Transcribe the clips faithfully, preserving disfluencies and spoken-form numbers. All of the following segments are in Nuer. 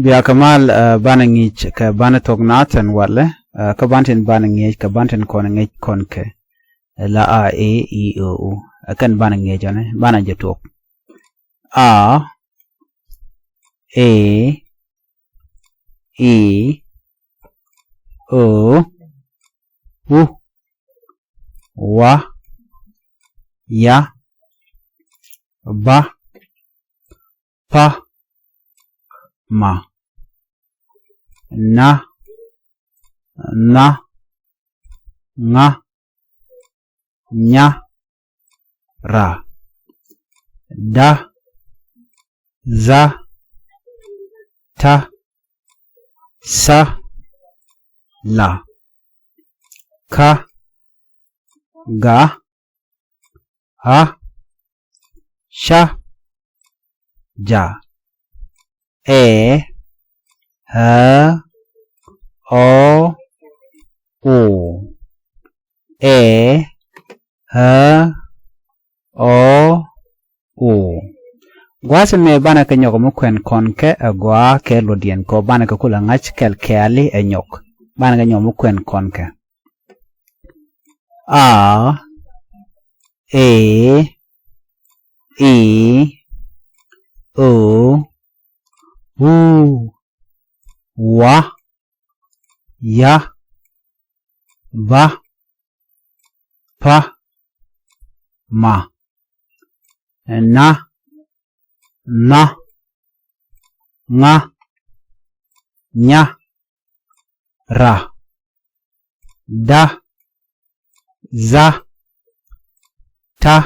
Bia kɛ mal, eh, banɛ ŋi̱i̱c kɛ banɛ thok naath ɛn walɛ, eh, kä ban tin banɛ ŋi̱i̱c kɛ ban tin kɔn ŋi̱i̱c kɔn kɛ. Eh, la a, e, i, o, u. Eh, kɛn banɛ ŋi̱i̱c ɔnɛ, banɛ jɛ tuɔk. A, e, i, o, u, wa, ya, ba, pa, ma, na, nha, ŋa, nya, ra, da, dha, ta, tha, la, ka, ga, ɣa, ca, ja, ɛ, ɣä, ɔ, o, ɛ, ɣä, ɔ, o. Gua̱a̱th ɛmɛ banɛ kɛ nyɔk mi kuɛn kɔn kɛ ɛ gɔaa kɛ luɔtdiɛn kɔ, banɛ kɛ kulɛ ŋa̱c kɛl kɛɛli ɛ nyɔk. Banɛ kɛ nyɔk mi kuɛn kɔn kɛ. A, e, i, o, u, wa, ya, ba, pa, ma, na, nha, ŋa, nya, ra, da, dha, ta,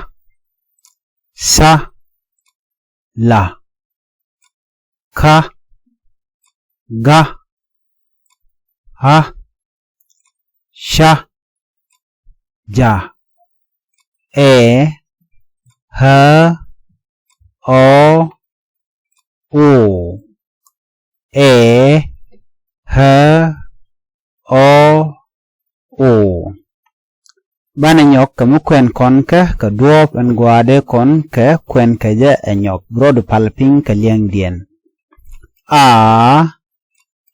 tha, la, ka, ga, ɣa, ca, ja, ɛ, ɣä, ɔ, o, ɛ, ɣä, ɔ, o. Banɛ nyɔk kɛ mi kuɛn kɔn kɛ kɛ duɔ̱ɔ̱p ɛn gua̱a̱dɛ kɔn kɛ kuɛn kɛ jɛ ɛ nyɔk, bi rɔɔdu pal piny kɛ liɛŋdiɛn. A,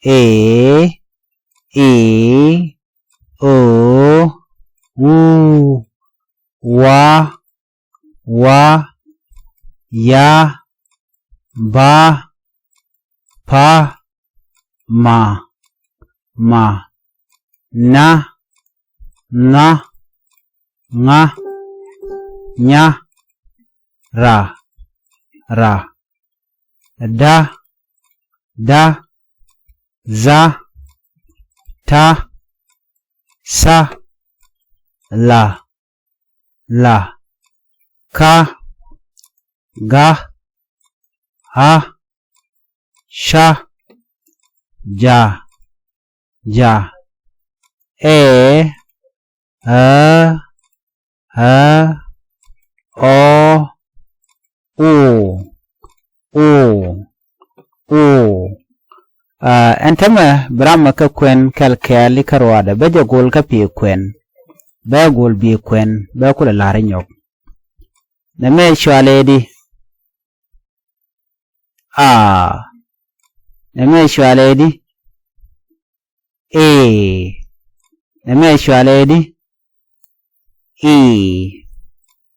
e, i, o, u, wa, wa, ya, ba, pa, ma, ma, na, nha, ŋa, nya, ra, ra, da, dha, dha, ta, tha, la, la, ka, ga, ɣa, ca, ja, ja, ɛ, ɣä, ɣä, ɔ, o, o, o. Aa, ɛn tämɛ bi ram mɛ kɛ kuɛn kɛl kɛɛl i̱ kä ruaadɛ bä jɛ gol kä pi̱i̱ kuɛn. Bä gol bi̱i̱ kuɛn bä kulɛ la̱r inyɔk. Nɛmɛ cualɛ di. Aa. Nɛmɛ cualɛ di. Ee. Nɛmɛ cualɛ di. Ii.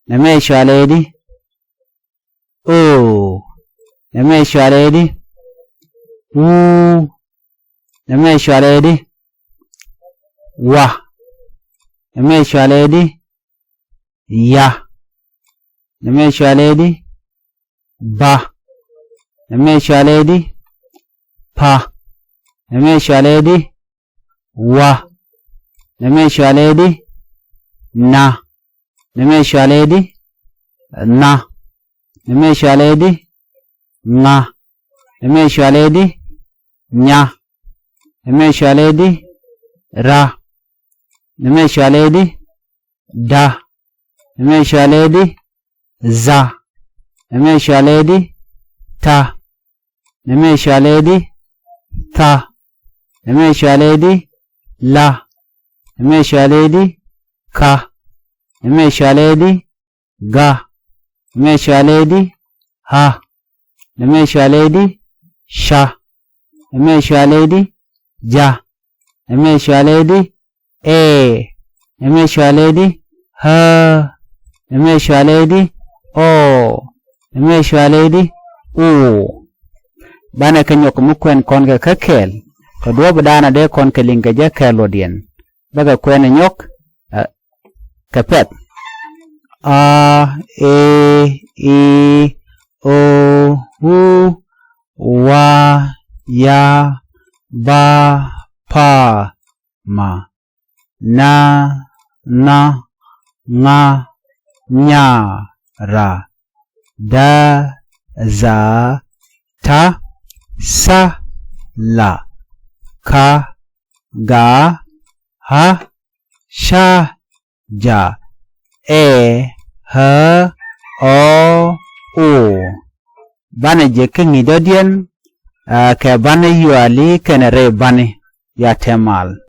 Nɛmɛ cualɛ di. Oo. Nɛmɛ cualɛ di. Uu. Nɛmɛ cualɛ di. Wa. Nɛmɛ cualɛ di. Ya. Nɛmɛ cualɛ di. Ba. Nɛmɛ cualɛ di. Pa. Nɛmɛ cualɛ di. Wa. Nɛmɛ cualɛ di. Na. Nɛmɛ cualɛ di. Nha. Nɛmɛ cualɛ di. Ŋa. Nɛmɛ cualɛ di. Nya. Nɛmɛ cualɛ di. Ra. Nɛmɛ cualɛ di. Da. Nɛmɛ cualɛ di. Dha. Nɛmɛ cualɛ di. Ta. Nɛmɛ cualɛ di. Tha. Nɛmɛ cualɛ di. La. Nɛmɛ cualɛ di. Ka. Nɛmɛ cualɛ di. Ga. Nɛmɛ cualɛ di. Ɣa. Nɛmɛ cualɛ di. Ca. Ɛmɛ cualɛ di ja. Ɛmɛ cualɛ di ɛ. Ɛmɛ cualɛ di ɣä. Ɛmɛ cualɛ di ɔ. Ɛmɛ cualɛ di u. Banɛ kɛ nyɔk mi kuɛn kɔn kɛ kä kɛɛl kɛ duɔ̱ɔ̱p daanɔ dee kɔn kɛ liŋ kɛ jɛ kɛɛl luɔtdiɛn. Bäkɛ kuɛn ɛ nyɔk kɛ pɛth. A, e, i, o, u, wa, ya, ba, pa, ma, na, nha, ŋa, nya, ra, da, dha, ta, tha, la, ka, ga, ɣa, ca, ja, ɛ, ɣä, ɔ, u. Banɛ jɛ kä ŋi̱i̱c dɔ̱diɛn kɛ banɛ yuali kɛnɛ rɛy bani. Ya tɛmal.